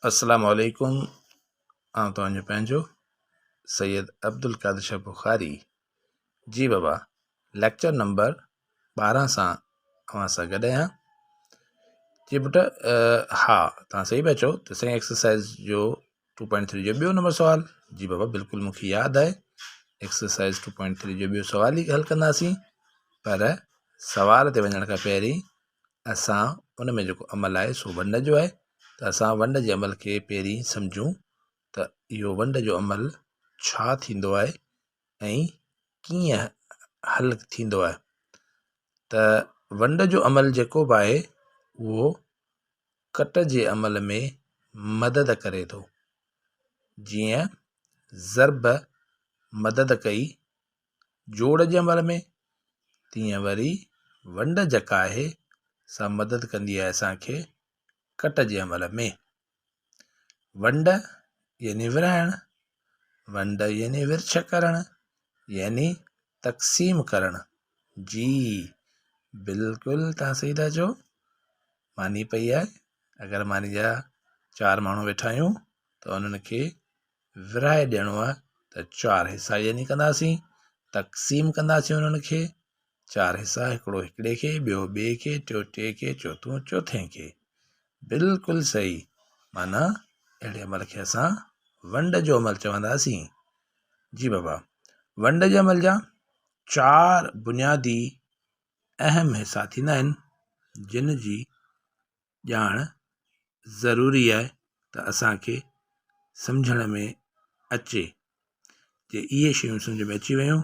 السلام عليڪم آئون توهان جو پنهنجو سيد عبدالقادر شاهه بخاري جي بابا ليڪچر نمبر 12 سان اوهان سان گڏ آهيان جي پٽ ها توهان صحيح پيا چئو ته سائين ايڪسرسائز جو 2.3 جو ٻيو نمبر سوال جي بابا بلڪل مونکي ياد آهي ايڪسرسائز 2.3 جو ٻيو سوال ئي حل ڪنداسين پر سوال تي وڃڻ کان پهرين اسان ان ۾ جيڪو عمل آهي سو ونڊ جو آهي ته اسان ونڊ جي عمل کي پهرين سمجهون ته اهو ونڊ جو عمل ڇا ٿيندو آهي ۽ ڪيئن حل ٿيندو آهي ته ونڊ جو عمل جيڪو به آهي اهو ڪٽ جي عمل ۾ مدد ڪري ٿو جيئن ضرب مدد ڪئي جوڙ جي عمل ۾ تيئن وري ونڊ جيڪا آهي سا مدد ڪندي آهي اسان کي ڪٽ جي عمل ۾. ونڊ يعني ورهائڻ، ونڊ يعني ورڇ ڪرڻ يعني تقسيم ڪرڻ. جي بلڪل توهان صحيح ٿا چئو ماني پئي آهي اگر ماني جا چار ماڻهو ويٺا آهيون ته انهن کي ورهائي ڏيڻو آهي ته چار حصا يعني ڪنداسين، تقسيم ڪنداسين انهن کي، چار حصا هڪڙو هڪڙي کي، ٻيو ٻئي کي، ٽيو ٽئين کي، چوٿون چوٿين کي. بلڪل صحيح معنيٰ اهڙي عمل کي اسان ونڊ جو عمل چونداسين. جي بابا ونڊ جي عمل جا چار بنيادي اهم حصا ٿيندا آهن جن جي ڄاڻ ضروري آهي ته اسان کي سمجهڻ ۾ اچي. جي اهي شيون سمجهه ۾ اچي ويون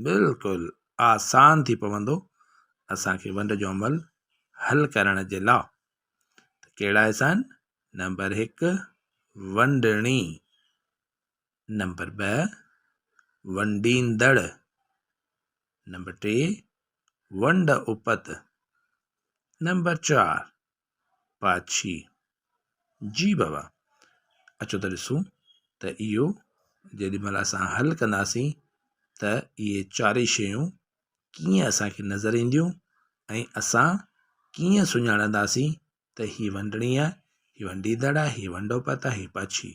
بلڪل آسان ٿي پوندو اسان کي ونڊ جو عمل حل ڪرڻ جي لا. ته ڪهڙا حصا آهن؟ نمبر هڪ ونڊڻي، نمبر ٻه ونڊيندڙ، نمبر ٽي ونڊ اپت، نمبر چار پاڇي. جي بابا اچو ته ڏسون ته اهو جيڏي مهل اسان حل ڪنداسين ته اهي چارئي شيون ڪيئن اسان کي نظر اينديون ۽ اسان ڪيئن سڃاڻنداسين ته هي ونڊڻي آهي، هي ونڊيندڙ آهي، هي ونڊو پت آهي، هي پاڇي.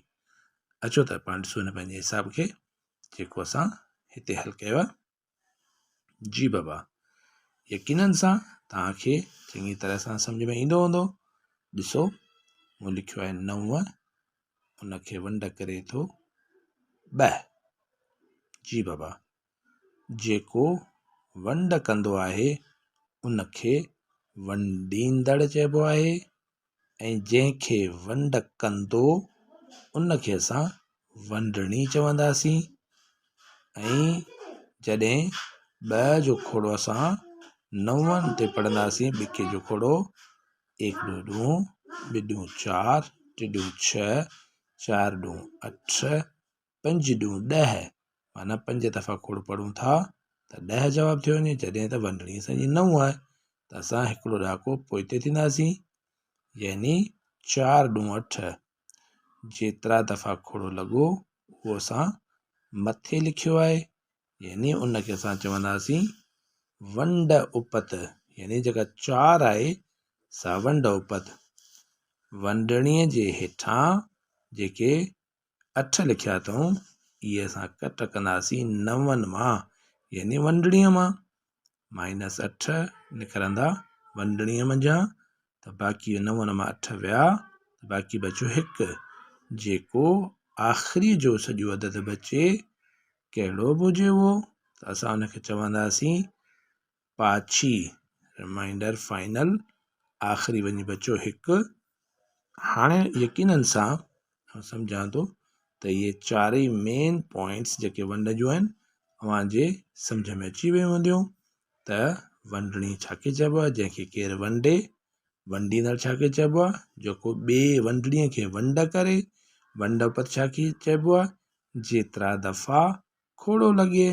اچو ته پاڻ ڏسون هن پنهنجي حساب کي جيڪو اسان هتي حل ڪيو آهي. جي بابا يقينن سان توهان کي چڱي طرح سان سمجھ ۾ ايندو هوندو. ڏسو مون لکيو آهي نو ان کي ونڊ ڪري ٿو ٻه. جي بابا جيڪو ونڊ ڪندو آهي ان کي ونڊيندڙ چئبو آهي ۽ جنهن کي ونڊ ڪندو ان کي اسان ونڊڻي چونداسين ۽ جڏهن ٻه جو کوڙو اسان نون تي پڙهنداسين ٻڪي جو کوڙو ايڪ ڏون ڏون ٻه ڏون چار ٽي ڏون ڇهه چار ڏون اٺ پنج ڏون ڏهه معنيٰ پنج دفعا کوڙ پڙهون ٿا ته ڏهه جواب ٿيو وڃي جڏهن ته ونڊڻي اسان جي نو آهي ته اسان هڪڙو ڏهاڪو پوئتي ٿينداسين يعني چار ڏون اٺ جيترا دفعا کوڙو لڳو اهو اسان مٿي لکيو آهي يعني ان کي اسان چونداسين ونڊ اپت يعني جيڪا چار آهي سا ونڊ اپت ونڊڻي جي هيٺان جيڪي اٺ لکيا اٿئون، اهي اسان ڪٽ ڪنداسين نون مان يعني ونڊڻيء مان، مائنس اٺ نڪرندا ونڊڻيء منجهان ته باقي نون مان اٺ ويا ته باقي بچيو هڪ، جيڪو آخري جو سڄو عدد بچي ڪهڙو به هجي اهو ته اسان ان کي چونداسين پاڇي، رمائنڊر فائنل، آخري وڃي بچيو هڪ. هاڻي يقينن سان آئون سمجهان ٿو ته اهي چارئي مين پوائنٽس جيڪي ونڊ جون آهن اوهان جي سمجهه ۾ اچي ويون هونديون ته ونڊڻي ڇا کي چئبو آهي جنهن کي ڪير ونڊي، ونڊيندڙ ڇا کي چئبو آهي جيڪو ٻئي ونڊڻي کي ونڊ ڪري، ونڊ اپت ڇا کي چئبو آهي جيترا دفعا کوڙو لڳي،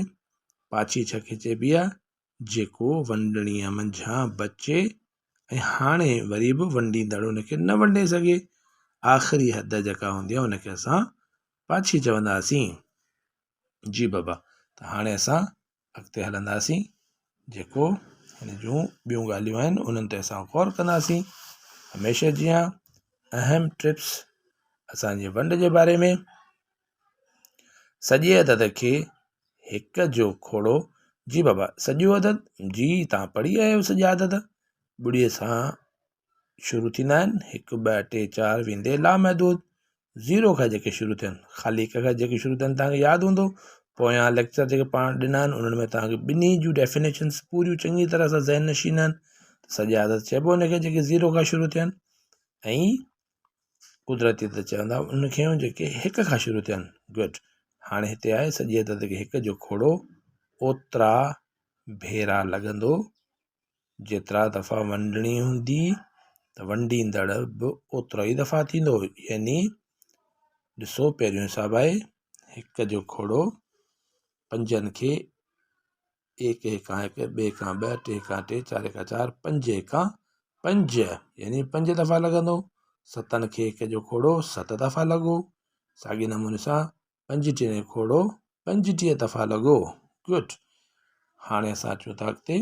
پاڇي ڇا کي چئبي آهي جيڪو ونڊڻيء منجهان بچي ۽ هاڻي وري به ونڊيندڙ ان کي نه ونڊي سگهي. آخري حد جيڪا هوندي آهي ان کي اسان پاڇي چونداسين. جي بابا ته هاڻي اسان اڳتي هلنداسين جيڪو هن جون ٻيون ڳالهيون آهن انهن تي اسان غور ڪنداسين. هميشه جيان اهم ٽپس. اسان جي ونڊ جي باري ۾. سڄي عدد کي هڪ جو کوڙو، جي بابا سڄو عدد، جي توهان پڙهي آيا آهيو سڄا عدد ٻڙيء سان شروع ٿيندا آهن، هڪ ٻه ٽي چار ويندي لامحدود زيرو کان جيڪي شروع ٿين، خالي هڪ کان جيڪي شروع ٿين توهان کي ياد هوندو پويان ليڪچر جيڪي پاڻ ڏنا آهن انهن ۾ توهان کي ٻنهي جون ڊيفينيشنس پوريون چڱي طرح سان ذهن نشين آهن. سڄا عدد چئبو ان کي جيڪي زيرو کان شروع ٿين ۽ قدرتي عدد چوندا ان کي جيڪي هڪ کان شروع ٿين. گڊ. هاڻي هتي آهي سڄي عدد کي هڪ جو کوڙو اوترا ڀيرا لڳندو جيترا دفعا ونڊڻي هوندي ته ونڊيندڙ به اوترا ئي دفعا ٿيندو. يعني ڏسو پهريون حساب آهي هڪ جو کوڙو پنجن کي ايڪ هيڪان هڪ، ٻه هيڪان ٻه، ٽي هيڪان ٽي، چار هيڪان چار، پنج هيڪان پنج يعني پنج دفعا لڳندو. ستن کي هڪ جو کوڙو ست دفعا لڳو. ساڳي نموني سان پنجٽيهه جو کوڙو 35 دفعا لڳو. گڊ. هاڻي اسان اچون ٿا اڳتي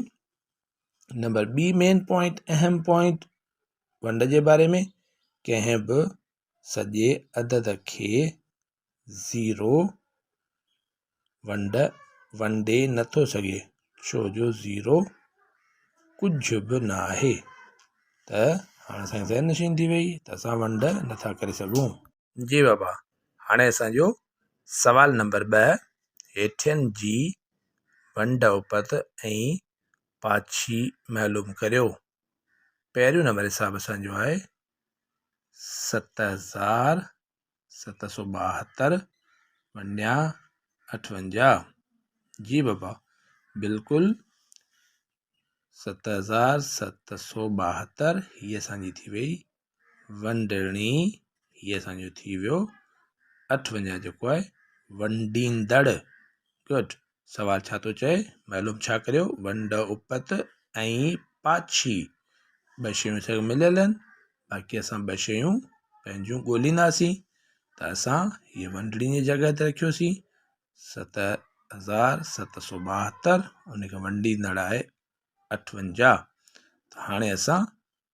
نمبر ٻي مين پوائنٽ، اهم پوائنٽ ونڊ جي باري ۾. ڪنهن به سڄي عدد کي زيرو ونڊ ونڊي نٿو سگهي، ڇو جو زيرو ڪجهه به نه آهي. ته هاڻي اسان کي ذهن نشين ٿي وئي ته اسان ونڊ نٿا ڪري سگهون. جي بابا هاڻي اسان جو سوال نمبر 2، هيٺين جي ونڊ اپت ۽ پاڇي معلوم ڪريو. پهريون نمبر حساب اسان جو آهي 7772 ونڊيا 58. جي بابا بلڪل 7772 هي اسان جي ٿي وئي ونڊڻي، هي اسان جو ٿي ويو 58 جيڪو آهي ونڊيندڙ. گڊ. سوال ڇا ٿو چئي؟ معلوم ڇا ڪريو؟ ونڊ اپت ۽ پاڇي ٻه شيون اسان کي مليل آهن، باقي اسان ٻه شيون پنهنجون ڳولينداسين. ته اسان هيء ونڊڻي جي جڳهه تي رکيوسين 7772، ان کي ونڊيندڙ آهي 58. ته هاڻي اسان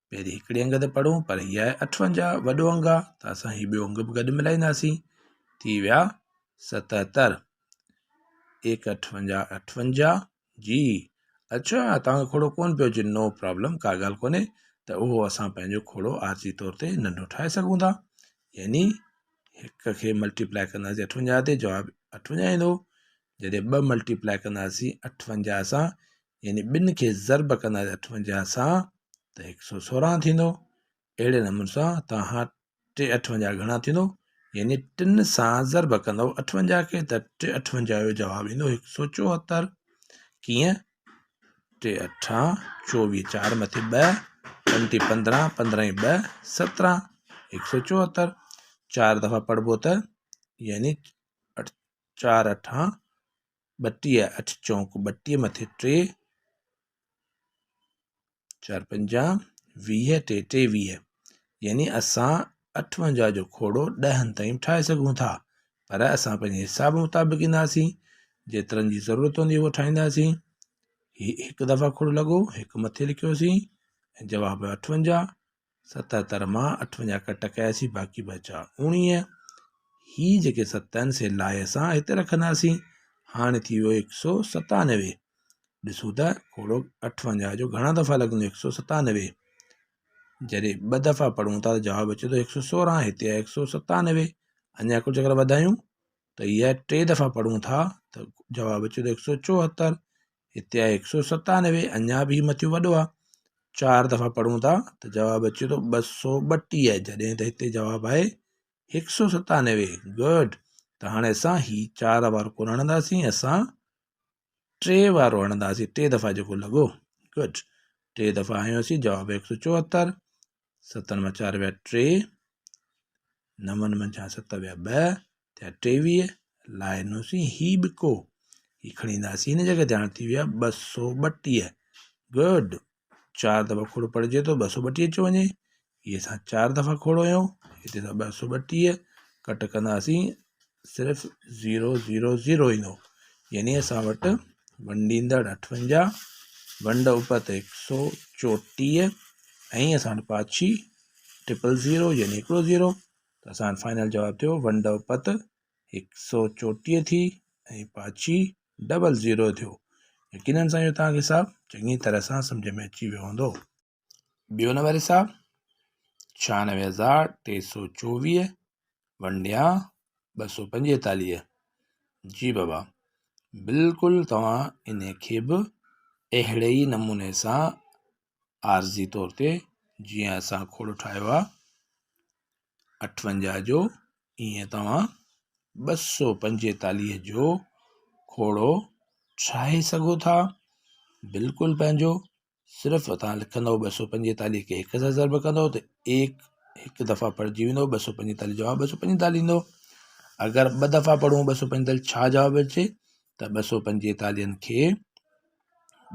پهرين هڪڙي انگ تي پڙهون، پر هي آهي 58 وڏو انگ آهي ته اسان هي ٻيو انگ به گڏ ملائينداسين. ٿي ويا 77، ايڪ اٺونجاهه اٺونجاهه. جي اڇا توهان کي کوڙو ڪونه پيو اچي، نو پرابلم، ڪا ڳالهه ڪونهي. ته اهو اسان پنهنجو کوڙو عارضي طور تي ننڍو ٺاهي سگهون ٿا. يعني هڪ کي ملٽيپلائي ڪنداسين 58 تي جواب 58 ايندو. جڏهن ٻه ملٽيپلائي ڪنداسين 58 سان، يعني ٻن کي ضرب ڪنداسين 58 سان ته 116 ٿيندو. اهڙي نموني سان توهان ٽي اٺونجاهه گهڻا ٿيندو، يعني ٽن سان ضرب ڪندو 58 کي ته ٽي اٺونجاهه جو جواب ايندو 174. ڪيئن؟ ٽي اٺا چوويهه، چار مٿي ٻه، پنج ٽي پندرهن، پندرهن ۽ ٻه سترهن، 174. چار دفعا پڙهبو ته يعني چار اٺا 32، اٺ چونڪ 32 مٿي ٽي، چار پنجا ويهه، ٽي ٽيويهه. يعني اسان 58 جو کوڙو ڏهن تائين ٺاهي سگهون ٿا، پر اسان پنهنجي حساب مطابق اينداسين، جيترن جي ضرورت هوندي اهو ٺاهينداسين. هي هڪ دفعا کوڙو لڳو، هڪ مٿي لکيوسين ۽ جواب 58. 77 مان 58 ڪٽ ڪياسين، باقي بچا 19. هي جيڪي ست آهن سي لاهي اسان هتي رکنداسين. هاڻي ٿي ويو 197. ڏسون ته کوڙو 58 جو گهڻا دفعا لڳندو؟ 197. جڏهن ٻه دفعا پڙهون ٿا ته جواب اچي ٿو 116، هتي آهي 197. اڃا هڪ چڪر وڌايون ته هي آهي ٽي دفعا پڙهون ٿا ته جواب اچي ٿو 174، هتي آهي 197، اڃا به هي مٿيون وڏو آهي. چار دفعا پڙهون ٿا ته جواب اچي ٿو 232، جڏهن ته هتي جواب آهي 197. گڊ. ته هاڻي اسان هي چار وارو ڪونه هڻنداسين، اسان ٽي وارو هڻنداسين، ٽي دفعا جيڪو لڳو. گڊ. ٽي دفعا هنيوسين، جواب 174. ستن مان چار ويا ٽي، نون منجهان ست ويا ٻه، ٿيا 23. لاهي ڏنوسين هي ٻڪو، هي کڻي اينداسين هن جڳهه تي، هاڻي ٿي ويا 232. گڊ. چار دفعا کوڙو پڙهجي ٿو 232 اچيو وڃي. هي اسان چار دفعا کوڙو هنيو، هتي اسان 232 ڪٽ ڪنداسين، صرف زيرو زيرو زيرو ايندو. يعني اسان وٽ ونڊيندڙ 58، ونڊ اپت 134 ۽ اسان وٽ پاڇي ٽرپل زيرو يعني هڪڙو زيرو. ته اسان وٽ فائنل جواب ٿيو ونڊ اپت هڪ سؤ چوٽيهه ٿي ۽ پاڇي ڊبل زيرو ٿيو. يقينن سان اهو توهان کي حساب چڱي طرح سان سمجهه ۾ اچي ويو هوندو. ٻيو نمبر حساب 96324 ونڊيا 245. جي بابا بلڪل توهان ان کي به اهڙي ئي نموني سان عارضي طور تي جيئن اسان کوڙو ٺاهيو آهي 58 جو، ائين توهان 245 جو کوڙو ٺاهي سگهو ٿا. بلڪل پنهنجو صرف توهان لکندو 245 کي هڪ سان ضرب ڪندو ته ايڪ هڪ دفعا پڙهجي ويندو، 245 جواب 245 ايندو. اگر ٻه دفعا پڙهون 245 ڇا جواب اچي ته 245 کي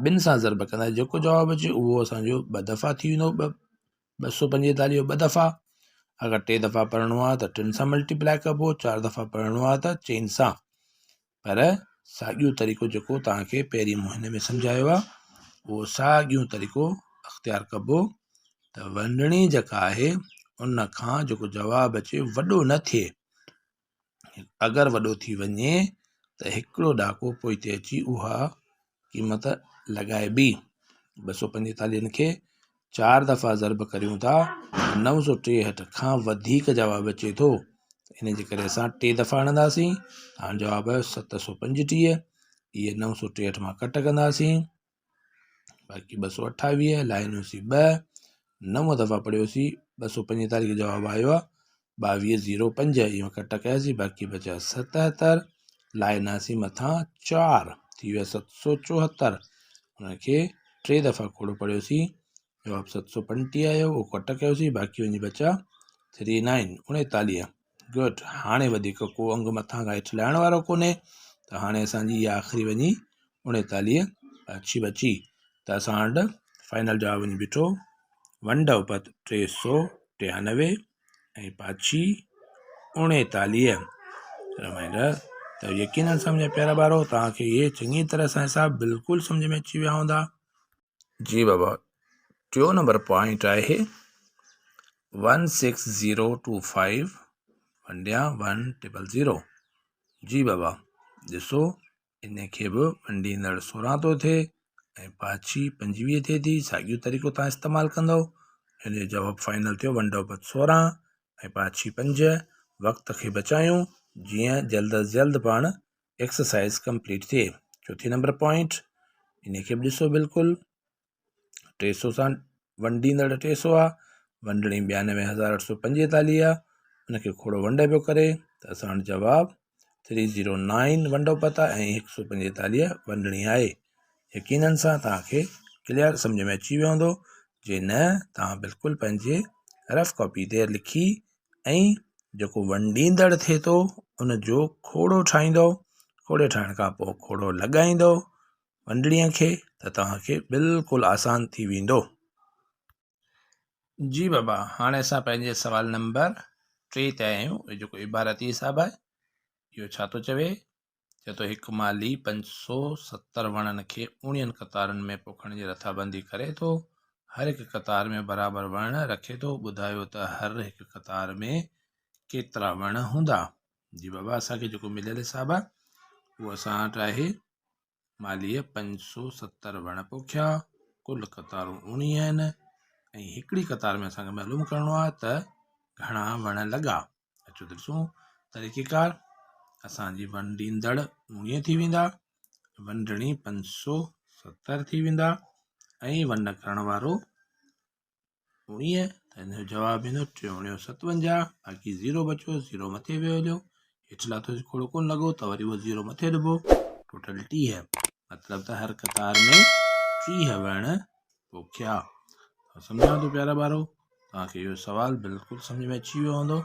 ٻن سان ضرب ڪندا جيڪو جواب اچي اهو اسانجو ٻه دفعا ٿي ويندو، 245 ٻه دفعا. اگر ٽي دفعا پڙهڻو آهي ته ٽن سان ملٽيپلائي ڪبو، چار دفعا پڙهڻو آهي ته چئن سان. پر ساڳيو طريقو جيڪو توهان کي پهرين مون هن ۾ سمجهايو آهي اهو ساڳيو طريقو اختيار ڪبو ته ونڊڻي جيڪا آهي ان کان جيڪو جواب اچي وڏو نه ٿئي. اگر وڏو ٿي وڃي ته هڪڙو ڏاڪو پوئتي اچي اها قيمت لڳائبي. 245 کي چار دفعا ضرب ڪريون ٿا 963 کان وڌيڪ جواب اچي ٿو، ان جي ڪري اسان ٽي دفعا هڻنداسين. هاڻ جواب آيو 735، اهي 963 مان ڪٽ ڪنداسين، باقي 228 لائنوسي ٻه، نو دفعا پڙهيوسي، 245 جو جواب آيو آهي ٻاويهه زيرو پنج، اهو ڪٽ ڪياسين، باقي بچيا 77، لائناسين مٿان چار ٿي ويا 774، ان کي ٽي دفعا کوڙو پڙهيوسين، جواب 735 آيو، اهو ڪٽ ڪيوسين، باقي وڃي بچيا ٿري نائن 39. گڊ، هاڻي وڌيڪ ڪو انگ مٿان کان هيٺ لائڻ وارو ڪونهي ته هاڻي اسانجي اها آخري وڃي 39 اچي بچي ته اسان وٽ فائنل جواب وڃي بيٺو ونڊ اپت 393 ۽ پاڇي 39. رمائنڊر ته يقينن سمجھ پيارا ٻارو توهان کي اهي چڱي طرح سان حساب بلڪل سمجھ ۾ اچي ويا هوندا. جي بابا ٽيون نمبر پوائنٽ آهي 16025 ونڊيا 100. جي بابا ڏسو ان کي به ونڊيندڙ 16 ٿو ٿئي ۽ پاڇي 25 ٿئي ٿي. ساڳيو طريقو تان استعمال ڪندو، ان جو جواب فائنل ٿيو ونڊ اپت 16 ۽ پاڇي 5. وقت کي بچايون جيئن جلد از جلد پاڻ ايڪسرسائز ڪمپليٽ ٿئي. چوٿين نمبر پوائنٽ ان کي به ڏسو، بلڪل 300 سان ونڊيندڙ 300 آ، ونڊڻي 92845 آ، ان کي کوڙو ونڊ پيو ڪري ته اسان وٽ جواب 309 ونڊو پتا ۽ 145 ونڊڻي آهي. يقينن سان توهان کي ڪليئر سمجھ ۾ اچي ويو هوندو، جي نه توهان بلڪل پنهنجي رف ڪاپي تي لکي ۽ جيڪو ونڊيندڙ ٿئي ٿو ان جو کوڙو ٺاهيندو، کوڙي ٺاهڻ کان پوء کوڙو لڳائيندو ونڊڻيء کي ته توهان کي بلڪل آسان ٿي ويندو. جي بابا هاڻي اسان پنهنجي سوال نمبر 3 تي آيا آهيون. اهو جيڪو عبارتي حساب آهي اهو ڇا ٿو چوي؟ چئي ٿو هڪ مالهي 570 وڻن کي اوڻيهن قطارن ۾ پوکڻ جي رٿابندي ڪري ٿو. هر هڪ قطار ۾ برابر وڻ رکي ٿو. ٻڌايو ته هر هڪ قطار ۾ ڪيترا وڻ هوندا؟ جي بابا اسان کي جيڪو مليل حساب آهي اهو اسان وٽ آهي مالهيء 570 وڻ پوکيا، ڪل قطارون 19 آهن ۽ هڪڙي قطار ۾ اسان کي معلوم ڪرڻو آهي ته گهڻا وڻ لڳا. اچو ته ڏسون طريقيڪار. اسان جي ونڊيندڙ 19 ٿي ويندا، ونڊڻي 570 ٿي ويندا ۽ ونڊ ڪرڻ وارو 19 ته هن جو جواب ايندو ٽيوڻيو 57، باقي زيرو بچيو، زيرو مٿي ويو هليو، هيٺ لاٿو کوڙو ڪونه لڳو ته وري اهو زيرو مٿي ڏبو، ٽوٽل 30، مطلب ته هر قطار ۾ 30 وڻ پوکيا. سمجهان ٿو پيارا ٻارو توهان کي اهو سوال بلڪل سمجهه ۾ اچي ويو هوندو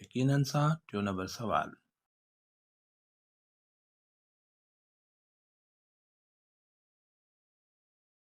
يقينن سان. ٽيون نمبر سوال.